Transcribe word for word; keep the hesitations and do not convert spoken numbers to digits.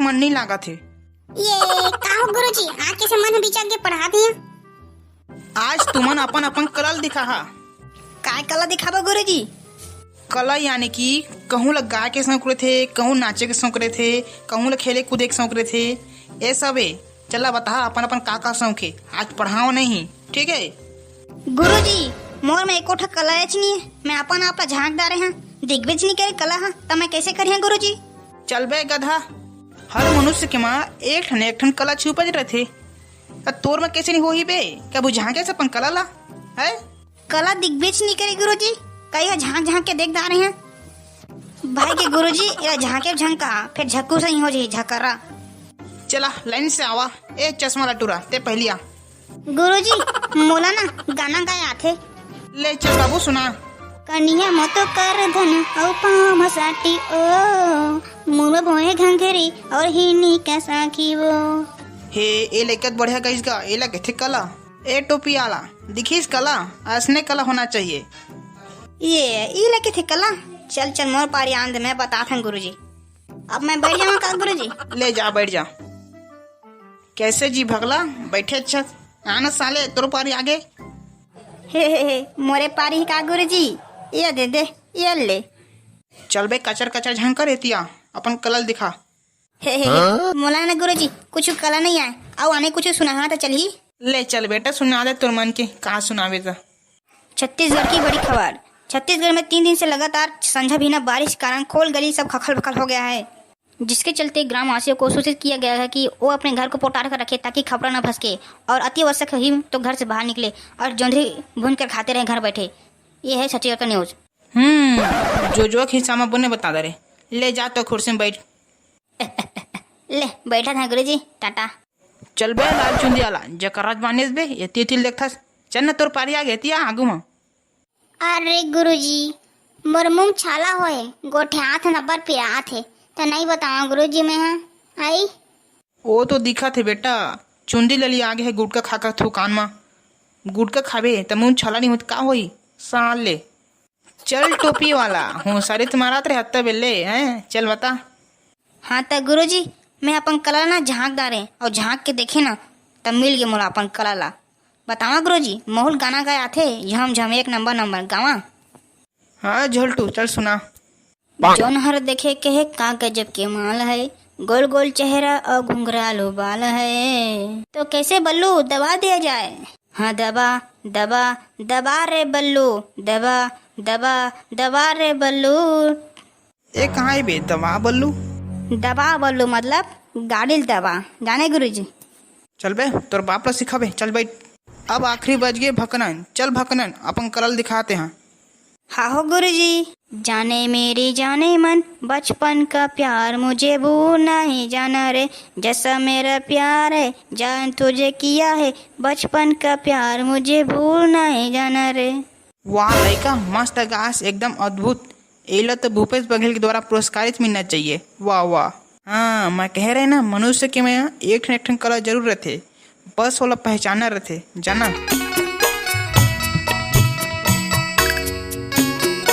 मन नहीं लागत हे। ये का हो गुरुजी, आज कैसे मन बिचार के पढ़ा दिया? आज तुमन अपन अपन कला ल दिखाहा। काय कला दिखाबो गुरुजी? कला यानी कि कहूँ ल गाय के शौक रहिथे, कहूँ नाचे के शौक रहिथे, कहूँ ल खेले कूदे के शौक रहिथे, ये सब हे। चला बता अपन अपन का का शौक हे, आज पढ़ाओ नहीं, ठीक है? गुरुजी, मोर में एको ठा कला एच नहीं है, मैं अपन आप ला झांक डारे हाँ, दिखबेच नहीं करे कला हा, त मैं कैसे करिहा गुरुजी? चल बे गधा, हर मनुष्य के माँ एक ठन एक ठन कला छुपत रहिथे, त तोर में कैसे नहीं होही बे? कभू झांके से अपन कला ला, है? कला दिखबेच नहीं करे गुरुजी, कई हा झांक झांक के देख डारे हैं। भाई के गुरुजी, एला झांके झंका, फिर झक्कू सही हो जाही, झकरा। चला लाइन से आवा, ए चश्मा ला टूरा, ते पहली आ। गुरुजी, मोला ना गाना गाए आथे। ले चल बाबू सुना। कनिया मोतो कर धन अउ पाँव मसाटी ओ, मुँह बोए घंघरी और हिनी का साखी वो। हे, ए लइका त बढ़िया गाइस गा, एला कथे कला। ए टोपी आला, दिखिस कला, असने कला होना चाहिए। ये, ई लइका कथे कला। चल, चल, मोर पारी आन दे, मैं बतात हूँ गुरुजी। अब मैं बैठ जाऊँ का गुरुजी? ले जा, बैठ जा। कैसे जी भगला, बैठे अच्छा। आना साले, तोर पारी आगे। हे, हे, हे, मोरे पारी ही का गुरुजी? ये दे दे, ये ले। चल बे, कचर कचर झंकर एतिया, अपन कला ल दिखा। हे, हे, हे, मोला ना गुरुजी, कुछ कला नहीं आए, अउ आने कुछ सुनाहा त चलही। ले चल बेटा, सुना दे तोर मन के, का सुनावे त। छत्तीसगढ़ की बड़ी खबर। छत्तीसगढ़ में तीन दिन से लगातार संझा भीना बारिश के कारण खोल गली सब खखल बखल हो गया है, जिसके चलते ग्रामवासियों को सूचित किया गया है कि वो अपने घर को पोटार कर रखें ताकि खपड़ा न भसके और अति आवश्यक ही तो घर से बाहर निकले और जोंधरी भून कर खाते रहे घर बैठे। ये है छत्तीसगढ़ का न्यूज़। हम्म, जो जो खिस्सा में बने बता दे रे। ले जा तो कुर्सी में बैठ। ले, बैठा था गुरुजी, टाटा। चल बे लाल चुंदी वाला, जकर राज मानेस बे, ये तिल तिल देखथस। चल न तोर पारी आ गे, तिया आगू म। अरे गुरुजी, मोर मुंह छाला होए, गोठियात हे, नब्बर पिरात हे, त नहीं बतावा गुरुजी मैं हा। आई। ओ तो दिखत हे बेटा, चुंदी लली आगे हे गुटका खाकर थुकान मा। गुटका खाबे त मुंह छाला नहीं होत का होई? साल ले। चल टोपी वाला, होशियारी त मारत रहे हत्ता बेले, हैं? चल बता। हाँ त गुरुजी, मैं अपन कला ला ना झांक डारे अउ झांक के देखे ना, तब मिल गे मोला अपन कला ला। बतावा गुरुजी, महूँ ल गाना गाए आथे, झम झम एक नंबर नंबर गावा। हाँ झोलटू, चल सुना। जोन हर देखे के हे का गजब के माल है, गोल गोल चेहरा अउ घुंघरालू बाल है। तो कैसे बल्लू दबा दिया जाए? हाँ दबा, दबा, दबा रे बल्लू, दबा, दबा, दबा रे बल्लू। ए कहाँ है बे दबा बल्लू? दबा बल्लू मतलब गाड़ी ल दबा, जाने गुरुजी? चल बे, तोर बाप ला सिखाबे, चल बैठ। अब आखिरी बच गे भकनन, चल भकनन, अपन कला ल दिखाते हैं। हाँ हो गुरुजी। जाने मेरी जाने मन, बचपन का प्यार मुझे भूलना ही जाना रे, जैसा मेरा प्यार है जान तुझे किया है, बचपन का प्यार मुझे भूलना ही जाना रे। वाह लइका, मस्त गास, एकदम अद्भुत। एला तो भूपेश बघेल के द्वारा पुरस्कारित मिलना चाहिए। वाह वाह। हाँ, मैं कह रहे ना, मनुष्य के में एक ठन एक ठन कला जरूर रहथे, बस ओला पहचानना रहथे, जाना।